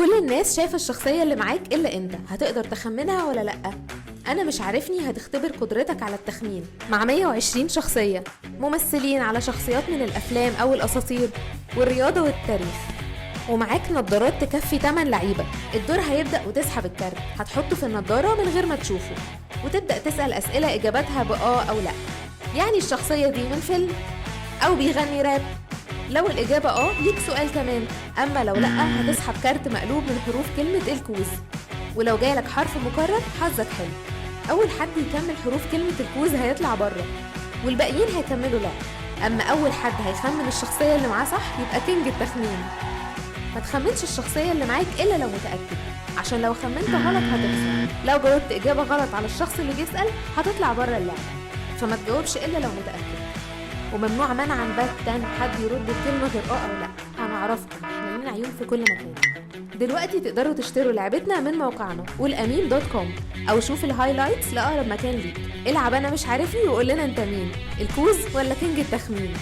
كل الناس شايفة الشخصية اللي معاك إلا أنت، هتقدر تخمنها ولا لأ؟ أنا مش عارفني هتختبر قدرتك على التخمين مع 120 شخصية، ممثلين على شخصيات من الأفلام أو الأساطير والرياضة والتاريخ، ومعاك نظارات تكفي 8 لعيبة. الدور هيبدأ وتسحب الكارت، هتحطه في النضارة من غير ما تشوفه، وتبدأ تسأل أسئلة إجاباتها بآه أو لأ. يعني الشخصية دي من فيلم أو بيغني راب؟ لو الإجابة آه ليك سؤال كمان، أما لو لأ هتسحب كارت مقلوب من حروف كلمة الكوز، ولو جالك حرف مكرر حظك حلو. أول حد يكمل حروف كلمة الكوز هيطلع بره والباقيين هيكملوا لعب، أما أول حد هيخمن الشخصية اللي معاه صح يبقى king التخمين. ما تخمنش الشخصية اللي معاك إلا لو متأكد، عشان لو خمنت غلط هتخسر. لو جاوبت إجابة غلط على الشخص اللي بيسأل هتطلع بره اللعبة، فما تجاوبش إلا لو متأكد. وممنوع منعا باتا حد يرد بكلمة غير آه أو لأ، هنعرفكم، احنا لينا عيون في كل مكان. دلوقتي تقدروا تشتروا لعبتنا من موقعنا والأمين dot com، أو شوف ال highlights لأقرب مكان ليك. العب أنا مش عارفني وقول لنا أنت مين، الكوز ولا king التخمين.